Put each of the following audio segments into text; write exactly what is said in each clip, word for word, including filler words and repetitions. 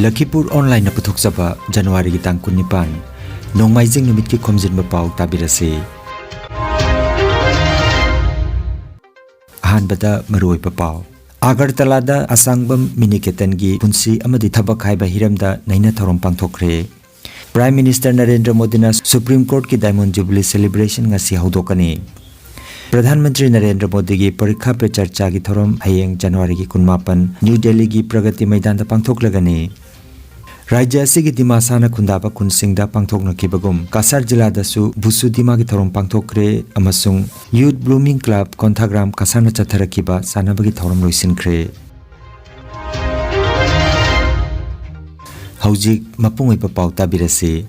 ꯂꯈꯤꯄꯨꯔ ꯑꯣꯟꯂꯥꯏꯟꯅ ꯄꯨꯊꯣꯛꯆꯕ ꯖꯅꯋꯥꯔꯤꯒꯤ ꯇꯥꯡ ꯀꯨꯟꯅꯤꯄꯥꯟ, ꯅꯣꯡꯃꯥꯏꯖꯤꯡ ꯅꯨꯃꯤꯠꯀꯤ ꯈꯣꯝꯖꯤꯟꯕ ꯄꯥꯎ ꯇꯥꯕꯤꯔꯁꯤ꯫ ꯑꯍꯥꯟꯕꯗ ꯃꯔꯨꯑꯣꯏꯕ ꯄꯥꯎ꯫ ꯑꯒꯔꯇꯂꯥꯗ ꯑꯁꯥꯡꯕꯝ ꯃꯤꯅꯤꯀꯦꯇꯟꯒꯤ ꯄꯨꯟꯁꯤ ꯑꯃꯗꯤ ꯊꯕꯛ ꯍꯥꯏꯕ ꯍꯤꯔꯝꯗ ꯅꯩꯅ ꯊꯧꯔꯝ ꯄꯥꯡꯊꯣꯛꯈ꯭ꯔꯦ꯫ Prime Minister ꯅꯔꯦꯟꯗ꯭ꯔ ꯃꯣꯗꯤꯅ Supreme Courtꯀꯤ Diamond Jubilee Celebration ꯉꯁꯤ ꯍꯧꯗꯣꯛꯀꯅꯤ꯫ ꯄ꯭ꯔꯙꯥꯟ ꯃꯟꯇ꯭ꯔꯤ ꯅꯔꯦꯟꯗ꯭ꯔ ꯃꯣꯗꯤꯒꯤ ꯄꯔꯤꯈꯥ ꯄꯦ ꯆꯔꯆꯥꯒꯤ ꯊꯧꯔꯝ ꯍꯌꯦꯡ ꯖꯅꯋꯥꯔꯤꯒꯤ ꯀꯨꯟꯃꯥꯄꯟ ꯅ꯭ꯌꯨ ꯗꯦꯜꯂꯤꯒꯤ ꯄ꯭ꯔꯒꯇꯤ ꯃꯩꯗꯥꯟꯗ ꯄꯥꯡꯊꯣꯛꯂꯒꯅꯤ꯫ ꯔꯥꯖ꯭ꯌ ꯑꯁꯤꯒꯤ ꯗꯤꯃꯥꯁꯥꯅ ꯈꯨꯟꯗꯥꯕ ꯈꯨꯟꯁꯤꯡꯗ ꯄꯥꯡꯊꯣꯛꯅꯈꯤꯕꯒꯨꯝ ꯀꯁꯥꯔ ꯖꯤꯂꯥꯗꯁꯨ ꯕꯨꯁꯨ ꯗꯤꯃꯥꯒꯤ ꯊꯧꯔꯝ ꯄꯥꯡꯊꯣꯛꯈ꯭ꯔꯦ ꯑꯃꯁꯨꯡ Youth Blooming Club ꯀꯣꯟꯊꯥꯒ꯭ꯔꯥꯝ ꯀꯁꯥꯔꯅ ꯆꯠꯊꯔꯛꯈꯤꯕ ꯁꯥꯟꯅꯕꯒꯤ ꯊꯧꯔꯝ ꯂꯣꯏꯁꯤꯟꯈ꯭ꯔꯦ꯫ ꯍꯧꯖꯤꯛ ꯃꯄꯨꯡ ꯑꯣꯏꯕ ꯄꯥꯎ ꯇꯥꯕꯤꯔꯁꯤ꯫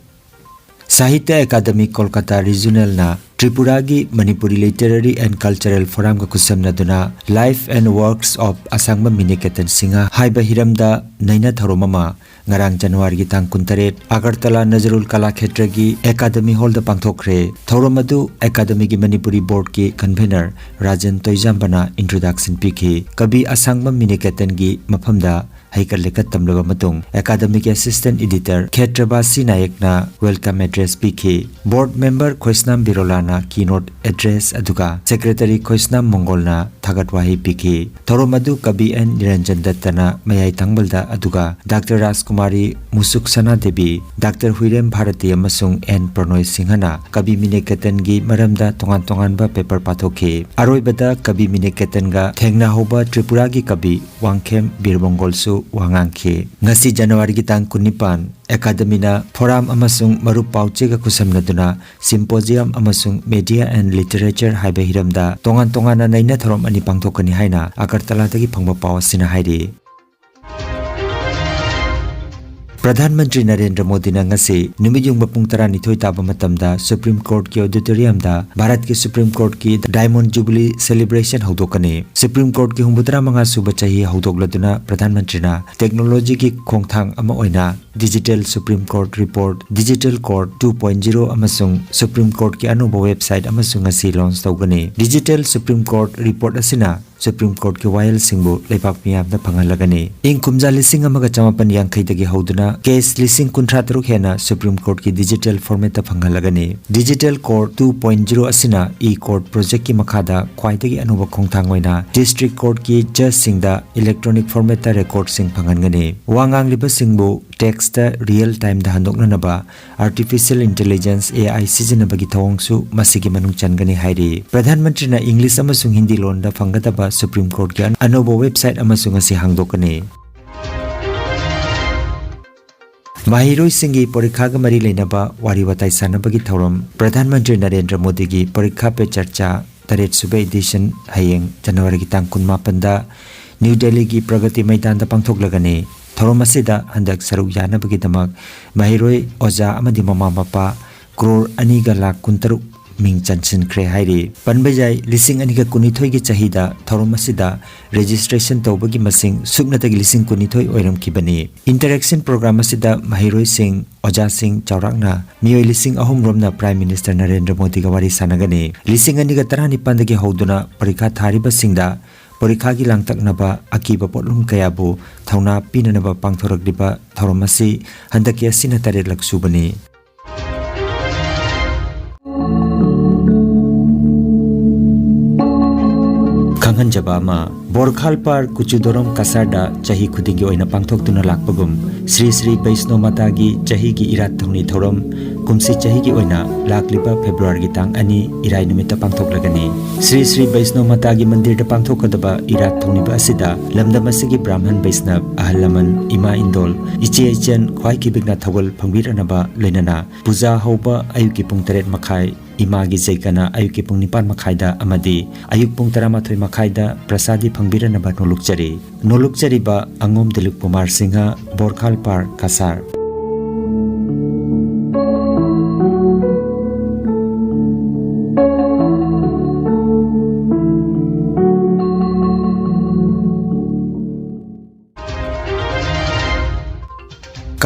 ꯁꯥꯍꯤꯇ꯭ꯌ ꯑꯦꯀꯥꯗꯃꯤ ꯀꯣꯜꯀꯇꯥ ꯔꯤꯖꯅꯦꯜꯅ ꯇ꯭ꯔꯤꯄꯨꯔꯥꯒꯤ Manipuri Literary and Cultural Forumꯒ ꯈꯨꯠꯁꯝꯅꯗꯨꯅ Life and Works of Asangbam Minaketan Singh ꯍꯥꯏꯕ ꯍꯤꯔꯝꯗ ꯅꯩꯅ ꯊꯧꯔꯝ ꯑꯃ ꯉꯔꯥꯡ ꯖꯅꯋꯥꯔꯤꯒꯤ ꯇꯥꯡ ꯀꯨꯟꯇꯔꯦꯠ ꯑꯒꯔꯇꯂꯥ ꯅꯖꯔꯨꯜ ꯀꯂꯥ ꯈꯦꯇ꯭ꯔꯒꯤ ꯑꯦꯀꯥꯗꯃꯤ ꯍꯣꯜꯗ ꯄꯥꯡꯊꯣꯛꯈ꯭ꯔꯦ꯫ ꯊꯧꯔꯝ ꯑꯗꯨ ꯑꯦꯀꯥꯗꯃꯤꯒꯤ ꯃꯅꯤꯄꯨꯔꯤ ꯕꯣꯔꯗꯀꯤ ꯀꯟꯚꯦꯅꯔ ꯔꯥꯖꯦꯟ ꯇꯣꯏꯖꯥꯝꯕꯅ introduction ꯄꯤꯈꯤ꯫ ꯀꯕꯤ ꯑꯁꯥꯡꯕꯝ ꯃꯤꯅꯤꯀꯦꯇꯟꯒꯤ ꯃꯐꯝꯗ ꯍꯩꯀꯠ ꯂꯩꯀꯠ ꯇꯝꯂꯕ ꯃꯇꯨꯡ ꯑꯦꯀꯥꯗꯃꯤꯒꯤ assistant editor ꯈꯦꯇ꯭ꯔꯕꯥꯁꯤ ꯅꯥꯌꯛꯅ welcome address ꯄꯤꯈꯤ꯫ Board member ꯈꯣꯏꯁꯅꯥꯝ ꯕꯤꯔꯣꯂꯥꯅ keynote address ꯑꯗꯨꯒ secretary ꯈꯣꯏꯁꯅꯥꯝ ꯃꯣꯡꯒꯣꯜꯅ ꯊꯥꯒꯠ ꯋꯥꯍꯩ ꯄꯤꯈꯤ꯫ ꯊꯧꯔꯝ ꯑꯗꯨ ꯀꯕꯤ ꯑꯦꯟ ꯅꯤꯔꯟꯖꯟ ꯗꯠꯇꯅ ꯃꯌꯥꯏ ꯊꯪꯕꯜꯗ ꯑꯗꯨꯒ ꯗꯥꯛꯇꯔ ꯔꯥꯖꯀꯨꯃꯥꯔꯤ ꯃꯨꯁꯨꯛꯁꯅꯥ ꯗꯦꯕꯤ, ꯗꯥꯛꯇꯔ ꯍꯨꯏꯔꯦꯝ ꯚꯥꯔꯇꯤ ꯑꯃꯁꯨꯡ ꯑꯦꯟ ꯄ꯭ꯔꯅꯣꯏ ꯁꯤꯡꯍꯅ ꯀꯕꯤ ꯃꯤꯅꯤꯀꯦꯇꯟꯒꯤ ꯃꯔꯝꯗ ꯇꯣꯉꯥꯟ ꯇꯣꯉꯥꯟꯕ ꯄꯦꯄꯔ ꯄꯥꯊꯣꯛꯈꯤ꯫ ꯑꯔꯣꯏꯕꯗ ꯀꯕꯤ ꯃꯤꯅꯤꯀꯦꯇꯟꯒ ꯊꯦꯡꯅꯍꯧꯕ ꯇ꯭ꯔꯤꯄꯨꯔꯥꯒꯤ ꯀꯕꯤ ꯋꯥꯡꯈꯦꯝ ꯕꯤꯔꯕꯣꯡꯒꯣꯜꯁꯨ ꯋꯥ ꯉꯥꯡꯈꯤ꯫ ꯉꯁꯤ ꯖꯅꯋꯥꯔꯤꯒꯤ ꯇꯥꯡ ꯀꯨꯟꯅꯤꯄꯥꯟ, ꯑꯦꯀꯥꯗꯃꯤꯅ ꯐꯣꯔꯥꯝ ꯑꯃꯁꯨꯡ ꯃꯔꯨꯞ ꯄꯥꯎꯆꯦꯒ ꯈꯨꯠꯁꯝꯅꯗꯨꯅ Symposium ꯑꯃꯁꯨꯡ Media and Literature ꯍꯥꯏꯕ ꯍꯤꯔꯝꯗ ꯇꯣꯉꯥꯟ ꯇꯣꯉꯥꯟꯅ ꯅꯩꯅ ꯊꯧꯔꯝ ꯑꯅꯤ ꯄꯥꯡꯊꯣꯛꯀꯅꯤ ꯍꯥꯏꯅ ꯑꯒꯔꯇꯂꯥꯗꯒꯤ ꯐꯪꯕ ꯄꯥꯎ ꯑꯁꯤꯅ ꯍꯥꯏꯔꯤ꯫ ꯄ꯭ꯔꯙꯥꯟ ꯃꯟꯇ꯭ꯔꯤ ꯅꯔꯦꯟꯗ꯭ꯔ ꯃꯣꯗꯤꯅ ꯉꯁꯤ ꯅꯨꯃꯤꯠ ꯌꯨꯡꯕ ꯄꯨꯡ ꯇꯔꯥꯅꯤꯊꯣꯏ ꯇꯥꯕ ꯃꯇꯝꯗ ꯁꯨꯄ꯭ꯔꯤꯝ ꯀꯣꯔꯠꯀꯤ ꯑꯣꯗꯤꯇꯣꯔꯤꯌꯝꯗ ꯚꯥꯔꯠꯀꯤ supreme ꯀꯣꯔꯠꯀꯤ diamond jubilee celebration ꯍꯧꯗꯣꯛꯀꯅꯤ꯫ Supreme ꯀꯣꯔꯠꯀꯤ ꯍꯨꯝꯐꯨꯇꯔꯥ ꯃꯉꯥ ꯁꯨꯕ ꯆꯍꯤ ꯍꯧꯗꯣꯛꯂꯗꯨꯅ ꯄ꯭ꯔꯙꯥꯟ ꯃꯟꯇ꯭ꯔꯤꯅ ꯇꯦꯛꯅꯣꯂꯣꯖꯤꯒꯤ ꯈꯣꯡꯊꯥꯡ ꯑꯃ ꯑꯣꯏꯅ digital supreme court report, digital court two point zero ꯑꯃꯁꯨꯡ ꯁꯨꯄ꯭ꯔꯤꯝ ꯀꯣꯔꯠꯀꯤ ꯑꯅꯧꯕ ꯋꯦꯕꯁꯥꯏꯠ ꯑꯃꯁꯨ ꯉꯁꯤ ꯂꯣꯟꯆ ꯇꯧꯒꯅꯤ꯫ ꯗꯤꯖꯤꯇꯦꯜ ꯁꯨꯄ꯭ꯔꯤꯝ ꯀꯣꯔꯠ ꯔꯤꯄꯣꯔꯠ ꯑꯁꯤꯅ ꯁꯨꯄ꯭ꯔꯤꯝ ꯀꯣꯔꯠꯀꯤ ꯋꯥꯌꯦꯜꯁꯤꯡꯕꯨ ꯂꯩꯕꯥꯛ ꯃꯤꯌꯥꯝꯗ ꯐꯪꯍꯜꯂꯒꯅꯤ꯫ ꯏꯪ ꯀꯨꯝꯖꯥ ꯂꯤꯁꯤꯡ ꯑꯃꯒ ꯆꯃꯥꯄꯟ ꯌꯥꯡꯈꯩꯗꯒꯤ ꯍꯧꯗꯨꯅ ꯀꯦꯁ ꯂꯤꯁꯤꯡ ꯀꯨꯟꯊ꯭ꯔꯥ ꯇꯔꯨꯛ ꯍꯦꯟꯅ ꯁꯨꯄ꯭ꯔꯤꯝ ꯀꯣꯔꯠꯀꯤ ꯗꯤꯖꯤꯇꯦꯜ ꯐꯣꯔꯃꯦꯠꯇ ꯐꯪꯍꯜꯂꯒꯅꯤ꯫ Digital court two point zero ꯑꯁꯤꯅ ꯏ ꯀꯣꯔꯠ ꯄ꯭ꯔꯣꯖꯦꯛꯀꯤ ꯃꯈꯥꯗ ꯈ꯭ꯋꯥꯏꯗꯒꯤ ꯑꯅꯧꯕ ꯈꯣꯡꯊꯥꯡ ꯑꯣꯏꯅ ꯗꯤꯁꯇ꯭ꯔꯤꯛ ꯀꯣꯔꯠꯀꯤ ꯖꯖꯁꯤꯡꯗ ꯏꯂꯦꯛꯇ꯭ꯔꯣꯅꯤꯛ ꯐꯣꯔꯃꯦꯠꯇ ꯔꯦꯀꯣꯔꯠꯁꯤꯡ ꯐꯪꯍꯟꯒꯅꯤ꯫ ꯋꯥ ꯉꯥꯡꯂꯤꯕꯁꯤꯡꯕꯨ ꯇꯦꯛꯁꯇ ꯔꯤꯌꯦꯜ ꯇꯥꯏꯝꯗ ꯍꯟꯗꯣꯛꯅꯅꯕ ꯑꯥꯔꯇꯤꯐꯤꯁꯤꯌꯦꯜ ꯏꯟꯇꯦꯂꯤꯖꯦꯟꯁ, ꯑꯦ ꯑꯥꯏ, ꯁꯤꯖꯤꯟꯅꯕꯒꯤ ꯊꯧꯑꯣꯡꯁꯨ ꯃꯁꯤꯒꯤ ꯃꯅꯨꯡ ꯆꯟꯒꯅꯤ ꯍꯥꯏꯔꯤ꯫ ꯄ꯭ꯔꯙꯥꯟ ꯃꯟꯇ꯭ꯔꯤꯅ ꯏꯪꯂꯤꯁ ꯑꯃꯁꯨꯡ ꯍꯤꯟꯗꯤ ꯂꯣꯟꯗ ꯐꯪꯒꯗꯕ ꯁꯨꯄ꯭ꯔꯤꯝ ꯀꯣꯔꯠꯀꯤ ꯑꯅꯧꯕ ꯋꯦꯕꯁꯥꯏꯠ ꯑꯃꯁꯨ ꯉꯁꯤ ꯍꯥꯡꯗꯣꯛꯀꯅꯤ꯫ ꯃꯍꯩꯔꯣꯏꯁꯤꯡꯒꯤ ꯄꯣꯔꯤꯈꯥꯒ ꯃꯔꯤ ꯂꯩꯅꯕ ꯋꯥꯔꯤ ꯋꯥꯇꯥꯏ ꯁꯥꯟꯅꯕꯒꯤ ꯊꯧꯔꯝ, ꯄ꯭ꯔꯙꯥꯟ ꯃꯟꯇ꯭ꯔꯤ ꯅꯔꯦꯟꯗ꯭ꯔ ꯃꯣꯗꯤꯒꯤ ꯄꯣꯔꯤꯈꯥ ꯄꯦ ꯆꯔꯆꯥ ꯇꯔꯦꯠ ꯁꯨꯕ ꯏꯗꯤꯁꯟ ꯍꯌꯦꯡ ꯖꯅꯋꯥꯔꯤꯒꯤ ꯇꯥꯡ ꯀꯨꯟꯃꯥꯄꯟꯗ ꯅ꯭ꯌꯨ ꯗꯦꯜꯂꯤꯒꯤ ꯄ꯭ꯔꯒꯇꯤ ꯃꯩꯗꯥꯟꯗ ꯄꯥꯡꯊꯣꯛꯂꯒꯅꯤ꯫ ꯊꯧꯔꯝ ꯑꯁꯤꯗ ꯍꯟꯗꯛ ꯁꯔꯨꯛ ꯌꯥꯅꯕꯒꯤꯗꯃꯛ ꯃꯍꯩꯔꯣꯏ, ꯑꯣꯖꯥ ꯑꯃꯗꯤ ꯃꯃꯥ ꯃꯄꯥ ꯀ꯭ꯔꯣꯔ ꯑꯅꯤꯒ ꯂꯥꯈ ꯀꯨꯟꯇꯔꯨꯛ ꯃꯤꯡ ꯆꯟꯁꯤꯟꯈ꯭ꯔꯦ ꯍꯥꯏꯔꯤ꯫ ꯄꯟꯕ ꯌꯥꯏ, ꯂꯤꯁꯤꯡ ꯑꯅꯤꯒ ꯀꯨꯟꯅꯤꯊꯣꯏꯒꯤ ꯆꯍꯤꯗ ꯊꯧꯔꯝ ꯑꯁꯤꯗ ꯔꯦꯖꯤꯁꯇ꯭ꯔꯦꯁꯟ ꯇꯧꯕꯒꯤ ꯃꯁꯤꯡ ꯁꯨꯞꯅꯇꯒꯤ ꯂꯤꯁꯤꯡ ꯀꯨꯟꯅꯤꯊꯣꯏ ꯑꯣꯏꯔꯝꯈꯤꯕꯅꯤ꯫ ꯏꯟꯇꯔꯦꯛꯁꯟ ꯄ꯭ꯔꯣꯒ꯭ꯔꯥꯝ ꯑꯁꯤꯗ ꯃꯍꯩꯔꯣꯏꯁꯤꯡ, ꯑꯣꯖꯥꯁꯤꯡ ꯆꯥꯎꯔꯥꯛꯅ ꯃꯤꯑꯣꯏ ꯂꯤꯁꯤꯡ ꯑꯍꯨꯝ ꯔꯣꯝꯅ ꯄ꯭ꯔꯥꯏꯝ ꯃꯤꯅꯤꯁꯇꯔ ꯅꯔꯦꯟꯗ꯭ꯔ ꯃꯣꯗꯤꯒ ꯋꯥꯔꯤ ꯁꯥꯟꯅꯒꯅꯤ꯫ ꯂꯤꯁꯤꯡ ꯑꯅꯤꯒ ꯇꯔꯥꯅꯤꯄꯥꯟꯗꯒꯤ ꯍꯧꯗꯨꯅ ꯄꯔꯤꯈꯥ ꯊꯥꯔꯤꯕꯁꯤꯡꯗ ꯄꯔꯤꯈꯥꯒꯤ ꯂꯥꯡꯇꯛꯅꯕ ꯑꯀꯤꯕ ꯄꯣꯠꯂꯨꯝ ꯀꯌꯥꯕꯨ ꯊꯧꯅꯥ ꯄꯤꯅꯅꯕ ꯄꯥꯡꯊꯣꯔꯛꯂꯤꯕ ꯊꯧꯔꯝ ꯑꯁꯤ ꯍꯟꯗꯛꯀꯤ ꯑꯁꯤꯅ ꯇꯔꯦꯠꯂꯛ ꯁꯨꯕꯅꯤ꯫ ꯈꯪꯍꯟꯖꯕ ꯑꯃ, ꯕꯣꯔꯈꯥꯜ ꯄꯥꯔ ꯀꯨꯆꯨꯗꯣꯔꯝ ꯀꯁꯥꯔꯗ ꯆꯍꯤ ꯈꯨꯗꯤꯡꯒꯤ ꯑꯣꯏꯅ ꯄꯥꯡꯊꯣꯛꯇꯨꯅ ꯂꯥꯛꯄꯒꯨꯝ, ꯁ꯭ꯔꯤ ꯁ꯭ꯔꯤ ꯕꯩꯁꯅꯣ ꯃꯥꯇꯥꯒꯤ ꯆꯍꯤꯒꯤ ꯏꯔꯥꯠ ꯊꯧꯅꯤ ꯊꯧꯔꯝ ꯀꯨꯝꯁꯤ ꯆꯍꯤꯒꯤ ꯑꯣꯏꯅ ꯂꯥꯛꯂꯤꯕ ꯐꯦꯕ꯭ꯔꯨꯋꯥꯔꯤꯒꯤ ꯇꯥꯡ ꯑꯅꯤ, ꯏꯔꯥꯏ ꯅꯨꯃꯤꯠꯇ ꯄꯥꯡꯊꯣꯛꯂꯒꯅꯤ꯫ ꯁ꯭ꯔꯤ ꯁ꯭ꯔꯤ ꯕꯩꯁꯅꯣ ꯃꯥꯇꯥꯒꯤ ꯃꯟꯗꯤꯔꯗ ꯄꯥꯡꯊꯣꯛꯀꯗꯕ ꯏꯔꯥꯠ ꯊꯧꯅꯤꯕ ꯑꯁꯤꯗ ꯂꯝꯗꯝ ꯑꯁꯤꯒꯤ ꯕ꯭ꯔꯥꯍꯃꯟ ꯕꯩꯁꯅꯕ, ꯑꯍꯜ ꯂꯃꯟ, ꯏꯃꯥ ꯏꯟꯗꯣꯜ, ꯏꯆꯦ ꯏꯆꯟ, ꯈ꯭ꯋꯥꯏ ꯈꯤꯕꯤꯛꯅ ꯊꯧꯒꯜ ꯐꯪꯕꯤꯔꯅꯕ ꯂꯣꯏꯅꯅ ꯄꯨꯖꯥ ꯍꯧꯕ ꯑꯌꯨꯛꯀꯤ ꯄꯨꯡ ꯇꯔꯦꯠ ꯃꯈꯥꯏ ꯏꯃꯥꯒꯤ ꯖꯩꯒꯅ ꯑꯌꯨꯛꯀꯤ ꯄꯨꯡ ꯅꯤꯄꯥꯟ ꯃꯈꯥꯏꯗ ꯑꯃꯗꯤ ꯑꯌꯨꯛ ꯄꯨꯡ ꯇꯔꯥꯃꯥꯊꯣꯏ ꯃꯈꯥꯏꯗ ꯄ꯭ꯔꯁꯥꯗꯤ ꯐꯪꯕꯤꯔꯅꯕ ꯅꯣꯂꯨꯛꯆꯔꯤ꯫ ꯅꯣꯂꯨꯛꯆꯔꯤꯕ ꯑꯉꯣꯝ ꯗꯤꯂꯤꯞ ꯀꯨꯃꯥꯔ ꯁꯤꯡꯍ, ꯕꯣꯔꯈꯥꯜꯄꯥꯔ, ꯀꯁꯥꯔ꯫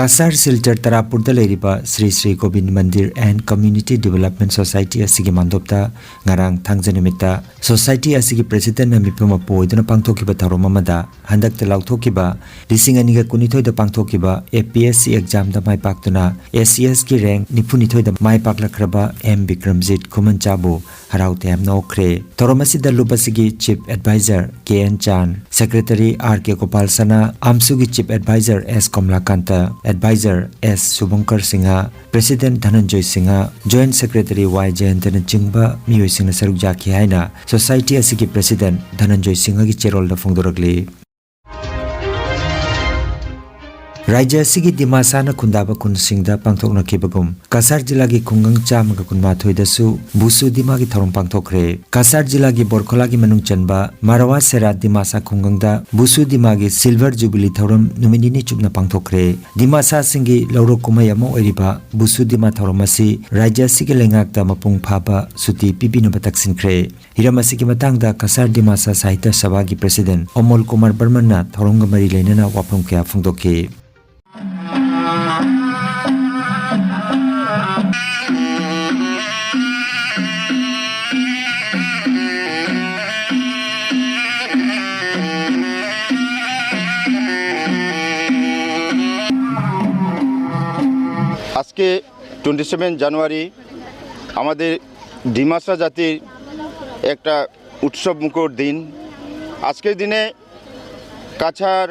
ꯀꯁꯥꯔ ꯁꯤꯜꯆꯔ ꯇꯔꯥꯄꯨꯔꯗ ꯂꯩꯔꯤꯕ ꯁ꯭ꯔꯤ ꯁ꯭ꯔꯤ ꯒꯣꯕꯤꯟꯗ ꯃꯟꯗꯤꯔ and Community Development Society ꯑꯁꯤꯒꯤ ꯃꯥꯟꯗꯣꯞꯇ ꯉꯔꯥꯡ ꯊꯥꯡꯖ ꯅꯨꯃꯤꯠꯇ ꯁꯣꯁꯥꯏꯇꯤ ꯑꯁꯤꯒꯤ ꯄ꯭ꯔꯦꯁꯤꯗꯦꯟꯠꯅ ꯃꯤꯐꯝ ꯑꯃ ꯄꯨ ꯑꯣꯏꯗꯨꯅ ꯄꯥꯡꯊꯣꯛꯈꯤꯕ ꯊꯧꯔꯝ ꯑꯃꯗ ꯍꯟꯗꯛꯇ ꯂꯥꯎꯊꯣꯛꯈꯤꯕ ꯂꯤꯁꯤꯡ ꯑꯅꯤꯒ ꯀꯨꯟꯅꯤꯊꯣꯏꯗ ꯄꯥꯡꯊꯣꯛꯈꯤꯕ A P S C examꯗ ꯃꯥꯏ ꯄꯥꯛꯇꯨꯅ A C Sꯀꯤ rank ꯅꯤꯐꯨꯅꯤꯊꯣꯏꯗ ꯃꯥꯏ ꯄꯥꯛꯂꯛꯈ꯭ꯔꯕ ꯑꯦꯝ ꯕꯤꯀ꯭ꯔꯝꯖꯤꯠ ꯈꯨꯃꯟꯆꯥꯕꯨ ꯍꯔꯥꯎ ꯇꯌꯥꯝꯅ ꯑꯣꯛꯈ꯭ꯔꯦ꯫ ꯊꯧꯔꯝ ꯑꯁꯤꯗ ꯂꯨꯞ ꯑꯁꯤꯒꯤ Chief Advisor K N Chan, Secretary R K Gopal ꯁꯅꯥ, ꯑꯥꯝꯁꯨꯒꯤ Chief Advisor ꯑꯦꯁ ꯀꯃꯂꯥꯀꯥꯟꯇ, Advisor ꯑꯦꯁ ꯁꯨꯚꯪꯀꯔ Singh, President ꯙꯅꯟꯖꯣꯏ Singh, Joint Secretary ꯋꯥꯏ ꯖꯌꯟꯇꯅꯆꯤꯡꯕ ꯃꯤꯑꯣꯏꯁꯤꯡꯅ ꯁꯔꯨꯛ ꯌꯥꯈꯤ ꯍꯥꯏꯅ ꯁꯣꯁꯥꯏꯇꯤ ꯑꯁꯤꯒꯤ ꯄ꯭ꯔꯦꯁꯤꯗꯦꯟꯠ ꯙꯅꯟꯖꯣꯏ ꯁꯤꯡꯍꯒꯤ ꯆꯦꯔꯣꯜꯗ ꯐꯣꯡꯗꯣꯔꯛꯂꯤ꯫ ꯔꯥꯖ꯭ꯌ ꯑꯁꯤꯒꯤ ꯗꯤꯃꯥꯁꯥꯅ ꯈꯨꯟꯗꯥꯕ ꯈꯨꯟꯁꯤꯡꯗ ꯄꯥꯡꯊꯣꯛꯅꯈꯤꯕꯒꯨꯝ, ꯀꯁꯥꯔ ꯖꯤꯂꯥꯒꯤ ꯈꯨꯡꯒꯪ ꯆꯥꯝꯃꯒ ꯀꯨꯟꯃꯥꯊꯣꯏꯗꯁꯨ ꯕꯨꯁꯨ ꯗꯤꯃꯥꯒꯤ ꯊꯧꯔꯝ ꯄꯥꯡꯊꯣꯛꯈ꯭ꯔꯦ꯫ ꯀꯁꯥꯔ ꯖꯤꯂꯥꯒꯤ ꯕꯣꯔꯈꯣꯂꯥꯒꯤ ꯃꯅꯨꯡ ꯆꯟꯕ ꯃꯥꯔꯋꯥ ꯁꯦꯔꯥ ꯗꯤꯃꯥꯁꯥ ꯈꯨꯡꯒꯪꯗ ꯕꯨꯁꯨ ꯗꯤꯃꯥꯒꯤ Silver Jubilee ꯊꯧꯔꯝ ꯅꯨꯃꯤꯠ ꯅꯤꯅꯤ ꯆꯨꯞꯅ ꯄꯥꯡꯊꯣꯛꯈ꯭ꯔꯦ꯫ ꯗꯤꯃꯥꯁꯥꯁꯤꯡꯒꯤ ꯂꯧꯔꯣꯛ ꯀꯨꯝꯍꯩ ꯑꯃ ꯑꯣꯏꯔꯤꯕ ꯕꯨꯁꯨ ꯗꯤꯃꯥ ꯊꯧꯔꯝ ꯑꯁꯤ ꯔꯥꯖ꯭ꯌ ꯑꯁꯤꯒꯤ ꯂꯩꯉꯥꯛꯇ ꯃꯄꯨꯡ ꯐꯥꯕ ꯁꯨꯇꯤ ꯄꯤꯕꯤꯅꯕ ꯇꯛꯁꯤꯟꯈ꯭ꯔꯦ꯫ ꯍꯤꯔꯝ ꯑꯁꯤꯒꯤ ꯃꯇꯥꯡꯗ ꯀꯁꯥꯔ ꯗꯤꯃꯥꯁꯥ ꯁꯥꯍꯤꯇ꯭ꯌ ꯁꯚꯥꯒꯤ ꯄ꯭ꯔꯦꯁꯤꯗꯦꯟꯠ ꯑꯃꯣꯜ ꯀꯨꯃꯥꯔ ꯕꯔꯃꯟꯅ ꯊꯧꯔꯝꯒ ꯃꯔꯤ ꯂꯩꯅꯅ ꯋꯥꯐꯝ ꯀꯌꯥ ꯐꯣꯡꯗꯣꯛꯈꯤ꯫ আজকে টোয়েন্টি সেভেন জানুয়ারি আমাদের ডিমাসা জাতির একটা উৎসব মুখর দিন। আজকের দিনে কাছাড়,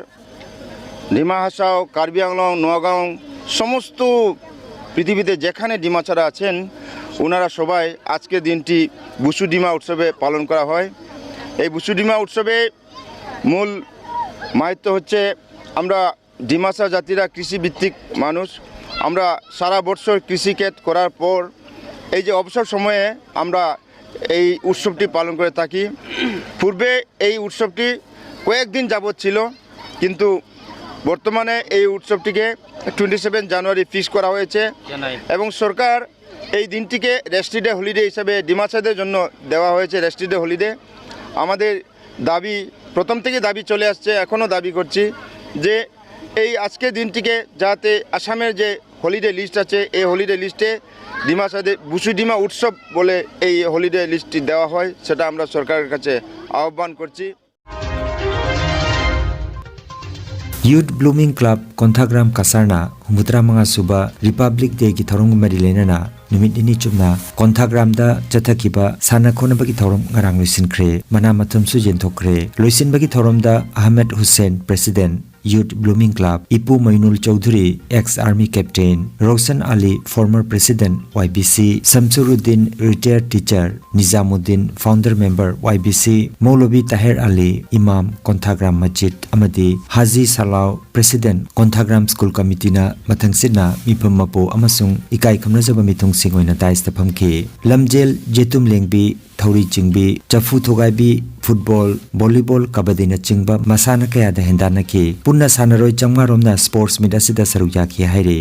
ডিমা হাসাও, কার্বি আংলং, নগাঁও, সমস্ত পৃথিবীতে যেখানে ডিমাসারা আছেন, ওনারা সবাই আজকের দিনটি বুসু ডিমা উৎসবে পালন করা হয়। এই বুসু ডিমা উৎসবে মূল মাহাত্ম্য হচ্ছে, আমরা ডিমাসা জাতিরা কৃষিভিত্তিক মানুষ। আমরা সারা বৎসর কৃষিকাজ করার পর এই যে অবসর সময়ে আমরা এই উৎসবটি পালন করে থাকি। পূর্বে এই উৎসবটি কয়েকদিন যাবৎ ছিল, কিন্তু বর্তমানে এই উৎসবটিকে টোয়েন্টি সেভেন জানুয়ারি ফিক্স করা হয়েছে এবং সরকার এই দিনটিকে রেস্টি ডে হলিডে হিসাবে ডিমাসাদের জন্য দেওয়া হয়েছে রেস্টি ডে হলিডে। আমাদের দাবি, প্রথম থেকে দাবি চলে আসছে, এখনও দাবি করছি যে এই আজকের দিনটিকে যাতে আসামের যে হলিডে লিস্ট আছে, এই হলিডে লিস্টে ডিমাসাদের বুসু ডিমা উৎসব বলে এই হলিডে লিস্টটি দেওয়া হয়, সেটা আমরা সরকারের কাছে আহ্বান করছি। Youth Blooming Club ꯀꯣꯟꯊꯥꯒ꯭ꯔꯥꯝ ꯀꯁꯥꯔꯅ ꯍꯨꯝꯐꯨꯇꯔꯥ ꯃꯉꯥ ꯁꯨꯕ ꯔꯤꯄꯕ꯭ꯂꯤꯛ ꯗꯦꯒꯤ ꯊꯧꯔꯝꯒ ꯃꯔꯤ ꯂꯩꯅꯅ ꯅꯨꯃꯤꯠ ꯅꯤꯅꯤ ꯆꯨꯞꯅ ꯀꯣꯟꯊꯥꯒ꯭ꯔꯥꯝꯗ ꯆꯠꯊꯈꯤꯕ ꯁꯥꯟꯅ ꯈꯣꯠꯅꯕꯒꯤ ꯊꯧꯔꯝ ꯉꯔꯥꯡ ꯂꯣꯏꯁꯤꯟꯈ꯭ꯔꯦ꯫ ꯃꯅꯥ ꯃꯊꯨꯝꯁꯨ ꯌꯦꯟꯊꯣꯛꯈ꯭ꯔꯦ꯫ ꯂꯣꯏꯁꯤꯟꯕꯒꯤ ꯊꯧꯔꯝꯗ Ahmed Hussain, president, youth blooming club, ꯏꯄꯨ Meinul Chowdhury, ex army captain, Roshan Ali, former president, Y B C, Samsuruddin, retired teacher, Nizamuddin, founder member, Y B C, Maulvi ꯇꯥꯍꯤꯔ ꯑꯂꯤ, ꯏꯃꯥꯝ, ꯀꯣꯟꯊꯥꯒ꯭ꯔꯥꯝ ꯃꯁꯖꯤꯗ, ꯑꯃꯗꯤ ꯍꯥꯖꯤ ꯁꯂꯥꯎ, ꯄ꯭ꯔꯦꯁꯤꯗꯦꯟꯠ, ꯀꯣꯟꯊꯥꯒ꯭ꯔꯥꯝ ꯁ꯭ꯀꯨꯜ ꯀꯃꯤꯇꯤꯅ ꯃꯊꯪꯁꯤꯠꯅ ꯃꯤꯐꯝ ꯃꯄꯨ ꯑꯃꯁꯨꯡ ꯏꯀꯥꯏ ꯈꯨꯝꯅꯖꯕ ꯃꯤꯊꯨꯡꯁꯤꯡ ꯑꯣꯏꯅ ꯗꯥꯏꯁꯇ ꯐꯝꯈꯤ꯫ ꯂꯝꯖꯦꯜ, ꯖꯦꯇꯨꯝ ꯂꯦꯡꯕꯤ, ꯊꯧꯔꯤ ꯆꯤꯡꯕꯤ, ꯆꯐꯨ ꯊꯨꯒꯥꯏꯕꯤ, ꯐꯨꯠꯕꯣꯜ, ꯚꯣꯂꯤꯕꯣꯜ, ꯀꯕꯗꯤꯅꯆꯤꯡꯕ ꯃꯁꯥꯟꯅ ꯀꯌꯥꯗ ꯍꯦꯟꯗꯥꯟꯅꯈꯤ꯫ ꯄꯨꯟꯅ ꯁꯥꯟꯅꯔꯣꯏ ꯆꯥꯝꯃꯉꯥ ꯔꯣꯝꯅ ꯁ꯭ꯄꯣꯔꯠꯁ ꯃꯤꯠ ꯑꯁꯤꯗ ꯁꯔꯨꯛ ꯌꯥꯈꯤ ꯍꯥꯏꯔꯤ꯫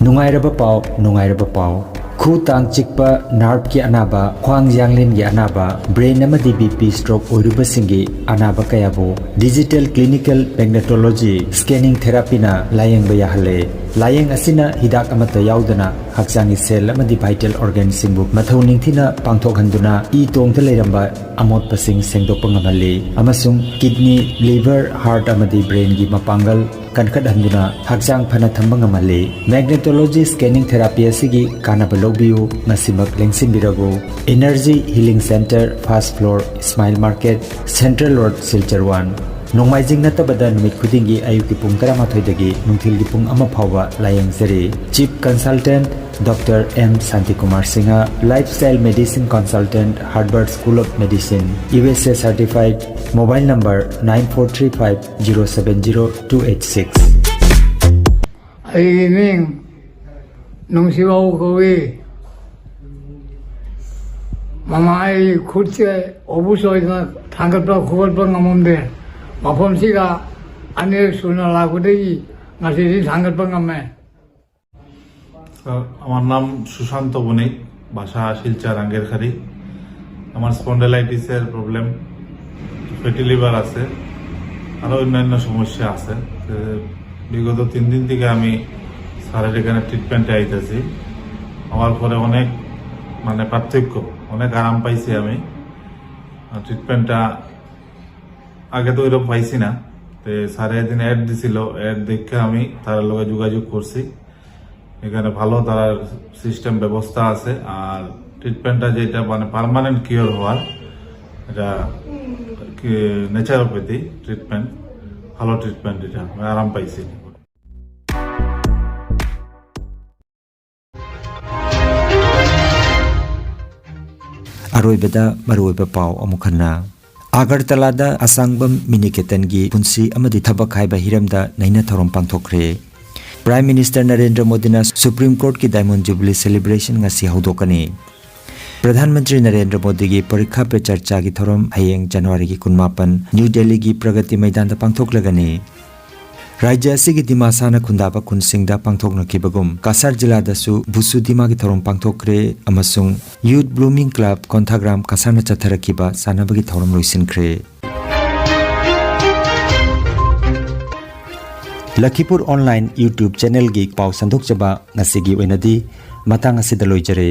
ꯅꯨꯡꯉꯥꯏꯔꯕ ꯄꯥꯎ, ꯅꯨꯡꯉꯥꯏꯔꯕ ꯄꯥꯎ꯫ ꯈꯨ ꯇꯥꯡ ꯆꯤꯛꯄ, ꯅꯥꯔꯚꯀꯤ ꯑꯅꯥꯕ, ꯈ꯭ꯋꯥꯡ ꯌꯥꯡꯂꯦꯟꯒꯤ ꯑꯅꯥꯕ, ꯕ꯭ꯔꯦꯟ ꯑꯃꯗꯤ ꯕꯤ ꯄꯤ ꯁ꯭ꯇ꯭ꯔꯣꯛ ꯑꯣꯏꯔꯨꯕꯁꯤꯡꯒꯤ ꯑꯅꯥꯕ ꯀꯌꯥꯕꯨ ꯗꯤꯖꯤꯇꯦꯜ ꯀ꯭ꯂꯤꯅꯤꯀꯦꯜ ꯃꯦꯒꯅꯦꯇꯣꯂꯣꯖꯤ ꯁ꯭ꯀꯦꯅꯤꯡ ꯊꯦꯔꯥꯄꯤꯅ ꯂꯥꯌꯦꯡꯕ ꯌꯥꯍꯜꯂꯦ꯫ ꯂꯥꯌꯦꯡ ꯑꯁꯤꯅ ꯍꯤꯗꯥꯛ ꯑꯃꯠꯇ ꯌꯥꯎꯗꯅ ꯍꯛꯆꯥꯡꯒꯤ ꯁꯦꯜ ꯑꯃꯗꯤ ꯚꯥꯏꯇꯦꯜ ꯑꯣꯔꯒꯥꯟꯁꯤꯡꯕꯨ ꯃꯊꯧ ꯅꯤꯡꯊꯤꯅ ꯄꯥꯡꯊꯣꯛꯍꯟꯗꯨꯅ ꯏ ꯇꯣꯡꯗ ꯂꯩꯔꯝꯕ ꯑꯃꯣꯠꯄꯁꯤꯡ ꯁꯦꯡꯗꯣꯛꯄ ꯉꯝꯍꯜꯂꯤ ꯑꯃꯁꯨꯡ ꯀꯤꯗꯅꯤ, ꯂꯤꯚꯔ, ꯍꯥꯔꯠ ꯑꯃꯗꯤ ꯕ꯭ꯔꯦꯟꯒꯤ ꯃꯄꯥꯡꯒꯜ ꯀꯟꯈꯠꯍꯟꯗꯨꯅ ꯍꯛꯆꯥꯡ ꯐꯅ ꯊꯝꯕ ꯉꯝꯍꯜꯂꯤ꯫ Magnetology scanning therapy ꯑꯁꯤꯒꯤ ꯀꯥꯟꯅꯕ ꯂꯧꯕꯤꯌꯨ, ꯉꯁꯤꯃꯛ ꯂꯦꯡꯁꯤꯟꯕꯤꯔꯕꯨ꯫ Energy Healing Center, first floor, Smile Market, Central Road, Silchar one꯫ ꯅꯣꯡꯃꯥꯏꯖꯤꯡ ꯅꯠꯇꯕꯗ ꯅꯨꯃꯤꯠ ꯈꯨꯗꯤꯡꯒꯤ ꯑꯌꯨꯛꯀꯤ ꯄꯨꯡ ꯇꯔꯥꯃꯥꯊꯣꯏꯗꯒꯤ ꯅꯨꯡꯊꯤꯜꯒꯤ ꯄꯨꯡ ꯑꯃ ꯐꯥꯎꯕ ꯂꯥꯌꯦꯡꯖꯔꯤ꯫ Chief Consultant Doctor M Shantikumar Singha, Lifestyle Medicine Consultant, Harvard School of Medicine, U S A certified, mobile number nine four three five zero seven zero two eight six꯫ ꯑꯩꯒꯤ ꯃꯤꯡ ꯅꯨꯡꯁꯤꯕꯥꯎ ꯀꯧꯏ꯫ ꯃꯃꯥ, ꯑꯩ ꯈꯨꯠꯁꯦ ꯑꯣꯕꯨꯁ ꯑꯣꯏꯗꯅ ꯊꯥꯡꯒꯠꯄ ꯈꯣꯒꯠꯄ ꯉꯝꯃꯝꯗꯦ꯫ ꯃꯐꯝꯁꯤꯒ ꯑꯅꯤꯔꯛ ꯁꯨꯅ ꯂꯥꯛꯄꯗꯒꯤ ꯉꯁꯤꯗꯤ ꯊꯥꯡꯒꯠꯄ ꯉꯝꯃꯦ꯫ স্যার, আমার নাম সুশান্ত বণিক, বাসা শিলচর আঙ্গেরখাড়ি। আমার স্পন্ডাইলাইটিসের প্রবলেম, ফ্যাটি লিভার আছে, আরও অন্যান্য সমস্যা আছে। তো বিগত তিন দিন থেকে আমি স্যারের এখানে ট্রিটমেন্টে আইতেছি। আমার পরে অনেক, মানে, পার্থক্য, অনেক আরাম পাইছি আমি। আর ট্রিটমেন্টটা আগে তো ওইরকম পাইছি না। তো স্যারে এদিন অ্যাড দিছিল, অ্যাড দেখে আমি তার লগে যোগাযোগ করছি। এখানে ভালো তার সিস্টেম ব্যবস্থা আছে। আর ট্রিটমেন্টটা যেটা, মানে, পার্মানেন্ট কিওর হওয়ার, এটা ন্যাচারোপ্যাথি ট্রিটমেন্ট, ভালো ট্রিটমেন্ট, এটা আমি আরাম পাইছি। ꯑꯔꯣꯏꯕꯗ ꯃꯔꯨꯑꯣꯏꯕ ꯄꯥꯎ ꯑꯃꯨꯛ ꯍꯟꯅ꯫ ꯑꯒꯔꯇꯂꯥꯗ ꯑꯁꯥꯡꯕꯝ ꯃꯤꯅꯤꯀꯦꯇꯟꯒꯤ ꯄꯨꯟꯁꯤ ꯑꯃꯗꯤ ꯊꯕꯛ ꯍꯥꯏꯕ ꯍꯤꯔꯝꯗ ꯅꯩꯅ ꯊꯧꯔꯝ ꯄꯥꯡꯊꯣꯛꯈ꯭ꯔꯦ꯫ ꯄ꯭ꯔꯥꯏꯝ ꯃꯤꯅꯤꯁꯇꯔ ꯅꯔꯦꯟꯗ꯭ꯔ ꯃꯣꯗꯤꯅ ꯁꯨꯄ꯭ꯔꯤꯝ ꯀꯣꯔꯠꯀꯤ ꯗꯥꯏꯃꯣꯟ ꯖꯨꯕꯤꯂꯤ ꯁꯦꯂꯦꯕ꯭ꯔꯦꯁꯟ ꯉꯁꯤ ꯍꯧꯗꯣꯛꯀꯅꯤ꯫ ꯄ꯭ꯔꯙꯥꯟ ꯃꯟꯇ꯭ꯔꯤ ꯅꯔꯦꯟꯗ꯭ꯔ ꯃꯣꯗꯤꯒꯤ ꯄꯔꯤꯈꯥ ꯄꯦ ꯆꯔꯆꯥꯒꯤ ꯊꯧꯔꯝ ꯍꯌꯦꯡ ꯖꯅꯋꯥꯔꯤꯒꯤ ꯀꯨꯟꯃꯥꯄꯟ ꯅ꯭ꯌꯨ ꯗꯦꯜꯂꯤꯒꯤ ꯄ꯭ꯔꯒꯇꯤ ꯃꯩꯗꯥꯟꯗ ꯄꯥꯡꯊꯣꯛꯂꯒꯅꯤ꯫ ꯔꯥꯖ꯭ꯌ ꯑꯁꯤꯒꯤ ꯗꯤꯃꯥꯁꯥꯅ ꯈꯨꯟꯗꯥꯕ ꯈꯨꯟꯁꯤꯡꯗ ꯄꯥꯡꯊꯣꯛꯅꯈꯤꯕꯒꯨꯝ ꯀꯁꯥꯔ ꯖꯤꯂꯥꯗꯁꯨ ꯚꯨꯁꯨ ꯗꯤꯃꯥꯒꯤ ꯊꯧꯔꯝ ꯄꯥꯡꯊꯣꯛꯈ꯭ꯔꯦ ꯑꯃꯁꯨꯡ ꯌꯨꯊ ꯕ꯭ꯂꯨꯃꯤꯡ ꯀ꯭ꯂꯕ ꯀꯣꯟꯊꯥꯒ꯭ꯔꯥꯝ ꯀꯁꯥꯔꯅ ꯆꯠꯊꯔꯛꯈꯤꯕ ꯁꯥꯟꯅꯕꯒꯤ ꯊꯧꯔꯝ ꯂꯣꯏꯁꯤꯟꯈ꯭ꯔꯦ꯫ ꯂꯈꯤꯄꯨꯔ ꯑꯣꯟꯂꯥꯏꯟ YouTube ꯆꯦꯅꯦꯜꯒꯤ ꯄꯥꯎ ꯁꯟꯗꯣꯛꯆꯕ ꯉꯁꯤꯒꯤ ꯑꯣꯏꯅꯗꯤ ꯃꯇꯥꯡ ꯑꯁꯤꯗ ꯂꯣꯏꯖꯔꯦ꯫